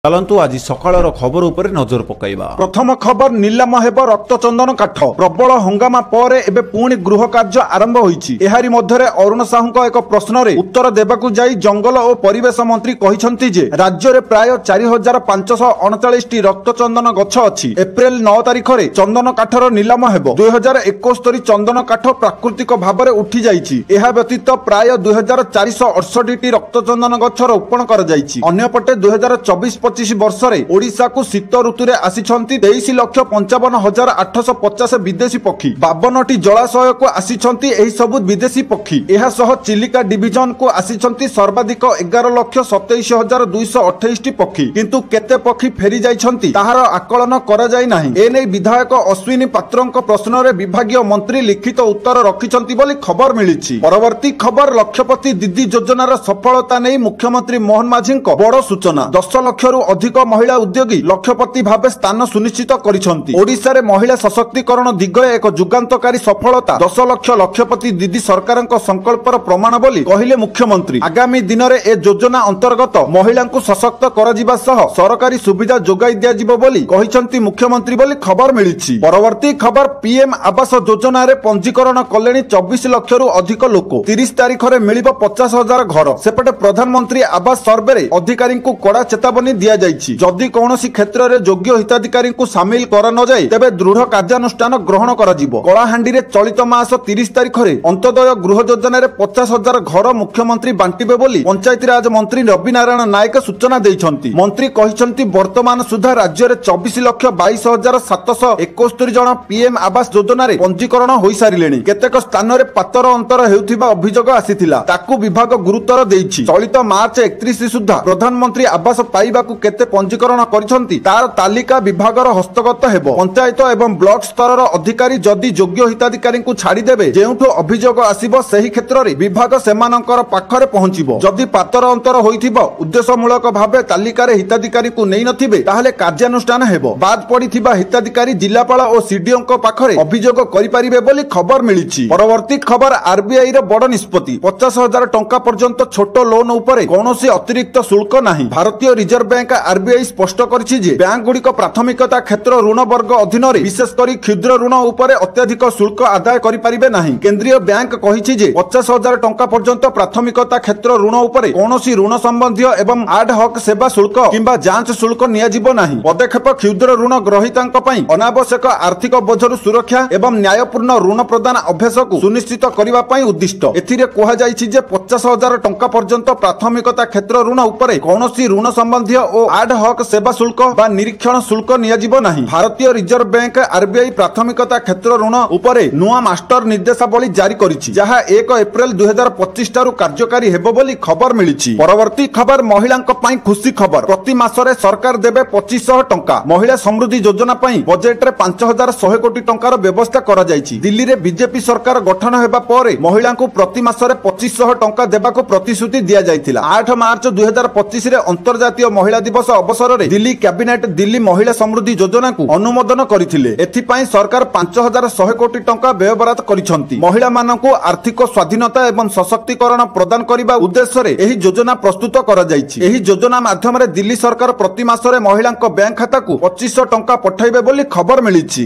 ଚାଲନ୍ତୁ ଆଜି ସକାଳର ଖବର ଉପରେ ନଜର ପକାଇବା। ପ୍ରଥମ ଖବର, ନିଲାମ ହେବ ରକ୍ତଚନ୍ଦନ କାଠ। ପ୍ରବଳ ହଙ୍ଗାମା ପରେ ଏବେ ପୁଣି ଗୃହ କାର୍ଯ୍ୟ ଆରମ୍ଭ ହୋଇଛି। ଏହାରି ମଧ୍ୟରେ ଅରୁଣ ସାହୁଙ୍କ ଏକ ପ୍ରଶ୍ନରେ ଉତ୍ତର ଦେବାକୁ ଯାଇ ଜଙ୍ଗଲ ଓ ପରିବେଶ ମନ୍ତ୍ରୀ କହିଛନ୍ତି ଯେ ରାଜ୍ୟରେ ପ୍ରାୟ 4539ଟି ରକ୍ତଚନ୍ଦନ ଗଛ ଅଛି। ଏପ୍ରିଲ 9 ତାରିଖରେ ଚନ୍ଦନ କାଠର ନିଲାମ ହେବ। 2071 ଚନ୍ଦନ କାଠ ପ୍ରାକୃତିକ ଭାବରେ ଉଠିଯାଇଛି। ଏହା ବ୍ୟତୀତ ପ୍ରାୟ 2468ଟି ରକ୍ତଚନ୍ଦନ ଗଛ ରୋପଣ କରାଯାଇଛି। ଅନ୍ୟପଟେ 2024-25 ବର୍ଷରେ ଓଡ଼ିଶାକୁ ଶୀତ ଋତୁରେ ଆସିଛନ୍ତି 23,55,850 ବିଦେଶୀ ପକ୍ଷୀ। 52ଟି ଜଳାଶୟକୁ ଆସିଛନ୍ତି ଏହି ସବୁ ବିଦେଶୀ ପକ୍ଷୀ। ଏହା ସହ ଚିଲିକା ଡିଭିଜନକୁ ଆସିଛନ୍ତି ସର୍ବାଧିକ 11,27,228ଟି ପକ୍ଷୀ। କିନ୍ତୁ କେତେ ପକ୍ଷୀ ଫେରି ଯାଇଛନ୍ତି ତାହାର ଆକଳନ କରାଯାଇ ନାହିଁ। ଏନେଇ ବିଧାୟକ ଅଶ୍ୱିନୀ ପାତ୍ରଙ୍କ ପ୍ରଶ୍ନରେ ବିଭାଗୀୟ ମନ୍ତ୍ରୀ ଲିଖିତ ଉତ୍ତର ରଖିଛନ୍ତି ବୋଲି ଖବର ମିଳିଛି। ପରବର୍ତ୍ତୀ ଖବର, ଲକ୍ଷପତି ଦିଦି ଯୋଜନାର ସଫଳତା ନେଇ ମୁଖ୍ୟମନ୍ତ୍ରୀ ମୋହନ ମାଝୀଙ୍କ ବଡ଼ ସୂଚନା। 10 ଲକ୍ଷରୁ ଅଧିକ ମହିଳା ଉଦ୍ୟୋଗୀ ଲକ୍ଷପତି ଭାବେ ସ୍ଥାନ ସୁନିଶ୍ଚିତ କରିଛନ୍ତି। ଓଡ଼ିଶାରେ ମହିଳା ସଶକ୍ତିକରଣ ଦିଗରେ ଏକ ଯୁଗାନ୍ତକାରୀ ସଫଳତା 10 ଲକ୍ଷ ଲକ୍ଷପତି ଦିଦି ସରକାରଙ୍କ ସଂକଳ୍ପର ପ୍ରମାଣ ବୋଲି କହିଲେ ମୁଖ୍ୟମନ୍ତ୍ରୀ। ଆଗାମୀ ଦିନରେ ଏ ଯୋଜନା ଅନ୍ତର୍ଗତ ମହିଳାଙ୍କୁ ସଶକ୍ତ କରାଯିବା ସହ ସରକାରୀ ସୁବିଧା ଯୋଗାଇ ଦିଆଯିବ ବୋଲି କହିଛନ୍ତି ମୁଖ୍ୟମନ୍ତ୍ରୀ ବୋଲି ଖବର ମିଳିଛି। ପରବର୍ତ୍ତୀ ଖବର, ପିଏମ୍ ଆବାସ ଯୋଜନାରେ ପଞ୍ଜୀକରଣ କଲେଣି 24 ଲକ୍ଷରୁ ଅଧିକ ଲୋକ। 30 ତାରିଖରେ ମିଳିବ 50,000 ଘର। ସେପଟେ ପ୍ରଧାନମନ୍ତ୍ରୀ ଆବାସ ସର୍ଭେରେ ଅଧିକାରୀଙ୍କୁ କଡ଼ା ଚେତାବନୀ ଦିଆଯାଇଛି। ଯଦି କୌଣସି କ୍ଷେତ୍ରରେ ଯୋଗ୍ୟ ହିତାଧିକାରୀଙ୍କୁ ସାମିଲ କରାନଯାଏ ତେବେ ଦୃଢ କାର୍ଯ୍ୟାନୁଷ୍ଠାନ ଗ୍ରହଣ କରାଯିବ। କଳାହାଣ୍ଡିରେ ଚଳିତ ମାସ 30 ତାରିଖରେ ଅନ୍ତୋଦୟ ଗୃହ ଯୋଜନାରେ 50,000 ଘର ମୁଖ୍ୟମନ୍ତ୍ରୀ ବାଣ୍ଟିବେ ବୋଲି ପଞ୍ଚାୟତିରାଜ ମନ୍ତ୍ରୀ ରବି ନାରାୟଣ ନାୟକ ସୂଚନା ଦେଇଛନ୍ତି। ମନ୍ତ୍ରୀ କହିଛନ୍ତି, ବର୍ତ୍ତମାନ ସୁଦ୍ଧା ରାଜ୍ୟରେ 24,22,771 ଜଣ ପିଏମ୍ ଆବାସ ଯୋଜନାରେ ପଞ୍ଜୀକରଣ ହୋଇସାରିଲେଣି। କେତେକ ସ୍ଥାନରେ ପାତର ଅନ୍ତର ହେଉଥିବା ଅଭିଯୋଗ ଆସିଥିଲା, ତାକୁ ବିଭାଗ ଗୁରୁତର ଦେଇଛି। ଚଳିତ ମାର୍ଚ୍ଚ 31 ସୁଦ୍ଧା ପ୍ରଧାନମନ୍ତ୍ରୀ ଆବାସ ପାଇବାକୁ କେତେ ପଞ୍ଜୀକରଣ କରିଛନ୍ତି ତାର ତାଲିକା ବିଭାଗର ହସ୍ତଗତ ହେବ। ପଞ୍ଚାୟତ ଏବଂ ବ୍ଲକ ସ୍ତରର ଅଧିକାରୀ ଯଦି ଯୋଗ୍ୟ ହିତାଧିକାରୀଙ୍କୁ ଛାଡ଼ିଦେବେ, ଯେଉଁଠୁ ଅଭିଯୋଗ ଆସିବ ସେହି କ୍ଷେତ୍ରରେ ବିଭାଗ ସେମାନଙ୍କର ପାଖରେ ପହଞ୍ଚିବ। ଯଦି ପାତର ଅନ୍ତର ହୋଇଥିବ, ଉଦ୍ଦେଶ୍ୟମୂଳକ ଭାବେ ତାଲିକାରେ ହିତାଧିକାରୀଙ୍କୁ ନେଇନଥିବେ, ତାହେଲେ କାର୍ଯ୍ୟାନୁଷ୍ଠାନ ହେବ। ବାଦ୍ ପଡ଼ିଥିବା ହିତାଧିକାରୀ ଜିଲ୍ଲାପାଳ ଓ ସିଡିଓଙ୍କ ପାଖରେ ଅଭିଯୋଗ କରିପାରିବେ ବୋଲି ଖବର ମିଳିଛି। ପରବର୍ତ୍ତୀ ଖବର, ଆରବିଆଇ ର ବଡ଼ ନିଷ୍ପତ୍ତି। 50,000 ଟଙ୍କା ପର୍ଯ୍ୟନ୍ତ ଛୋଟ ଲୋନ ଉପରେ କୌଣସି ଅତିରିକ୍ତ ଶୁଳ୍କ ନାହିଁ। ଭାରତୀୟ ରିଜର୍ଭ ବ୍ୟାଙ୍କ ଆରବିଆଇ ସ୍ପଷ୍ଟ କରିଛି ଯେ ବ୍ୟାଙ୍କ ଗୁଡ଼ିକ ପ୍ରାଥମିକତା କ୍ଷେତ୍ର ଋଣ ବର୍ଗ ଅଧୀନରେ ବିଶେଷ କରି କ୍ଷୁଦ୍ର ଋଣ ଉପରେ ଅତ୍ୟଧିକ ଶୁଳ୍କ ଆଦାୟ କରିପାରିବେ ନାହିଁ। କେନ୍ଦ୍ରୀୟ ବ୍ୟାଙ୍କ କହିଛି ଯେ 50,000 ଟଙ୍କା ପର୍ଯ୍ୟନ୍ତ ପ୍ରାଥମିକତା କ୍ଷେତ୍ର ଋଣ ଉପରେ କୌଣସି ଋଣ ସମ୍ବନ୍ଧୀୟ ଏବଂ ଆଡ୍ ହକ୍ ସେବା ଶୁଳ୍କ କିମ୍ବା ଯାଞ୍ଚ ଶୁଳ୍କ ନିଆଯିବ ନାହିଁ। ପଦକ୍ଷେପ କ୍ଷୁଦ୍ର ଋଣ ଗ୍ରହୀତାଙ୍କ ପାଇଁ ଅନାବଶ୍ୟକ ଆର୍ଥିକ ବୋଝରୁ ସୁରକ୍ଷା ଏବଂ ନ୍ୟାୟପୂର୍ଣ୍ଣ ଋଣ ପ୍ରଦାନ ଅଭ୍ୟାସକୁ ସୁନିଶ୍ଚିତ କରିବା ପାଇଁ ଉଦ୍ଦିଷ୍ଟ। ଏଥିରେ କୁହାଯାଇଛି ଯେ 50,000 ଟଙ୍କା ପର୍ଯ୍ୟନ୍ତ ପ୍ରାଥମିକତା କ୍ଷେତ୍ର ଋଣ ଉପରେ କୌଣସି ଋଣ ସମ୍ବନ୍ଧୀୟ ଓ ଆଡ୍ ହକ୍ ସେବା ଶୁଳ୍କ ବା ନିରୀକ୍ଷଣ ଶୁଳ୍କ ନିଆଯିବ ନାହିଁ। ଭାରତୀୟ ରିଜର୍ଭ ବ୍ୟାଙ୍କ ଆରବିଆଇ ପ୍ରାଥମିକତା କ୍ଷେତ୍ର ଋଣ ଉପରେ ନୂଆ ମାଷ୍ଟର ନିର୍ଦ୍ଦେଶାବଳୀ ଜାରି କରିଛି, ଯାହା 1 ଏପ୍ରିଲ 2025 ଠାରୁ କାର୍ଯ୍ୟକାରୀ ହେବ ବୋଲି ଖବର ମିଳିଛି। ପରବର୍ତ୍ତୀ ଖବର, ମହିଳାଙ୍କ ପାଇଁ ଖୁସି ଖବର। ପ୍ରତି ମାସରେ ସରକାର ଦେବେ 2500 ଟଙ୍କା। ମହିଳା ସମୃଦ୍ଧି ଯୋଜନା ପାଇଁ ବଜେଟରେ 5100 କୋଟି ଟଙ୍କାର ବ୍ୟବସ୍ଥା କରାଯାଇଛି। ଦିଲ୍ଲୀରେ ବିଜେପି ସରକାର ଗଠନ ହେବା ପରେ ମହିଳାଙ୍କୁ ପ୍ରତି ମାସରେ 2500 ଟଙ୍କା ଦେବାକୁ ପ୍ରତିଶ୍ରୁତି ଦିଆଯାଇଥିଲା। 8 ମାର୍ଚ୍ଚ 2025ରେ ଅନ୍ତର୍ଜାତୀୟ ମହିଳା ଦିବସ ଅବସରରେ ଦିଲ୍ଲୀ କ୍ୟାବିନେଟ ଦିଲ୍ଲୀ ମହିଳା ସମୃଦ୍ଧି ଯୋଜନାକୁ ଅନୁମୋଦନ କରିଥିଲେ। ଏଥିପାଇଁ ସରକାର 5100 କୋଟି ଟଙ୍କା ବ୍ୟୟବରାଦ କରିଛନ୍ତି। ମହିଳାମାନଙ୍କୁ ଆର୍ଥିକ ସ୍ୱାଧୀନତା ଏବଂ ସଶକ୍ତିକରଣ ପ୍ରଦାନ କରିବା ଉଦ୍ଦେଶ୍ୟରେ ଏହି ଯୋଜନା ପ୍ରସ୍ତୁତ କରାଯାଇଛି। ଏହି ଯୋଜନା ମାଧ୍ୟମରେ ଦିଲ୍ଲୀ ସରକାର ପ୍ରତି ମାସରେ ମହିଳାଙ୍କ ବ୍ୟାଙ୍କ ଖାତାକୁ 2500 ଟଙ୍କା ପଠାଇବେ ବୋଲି ଖବର ମିଳିଛି।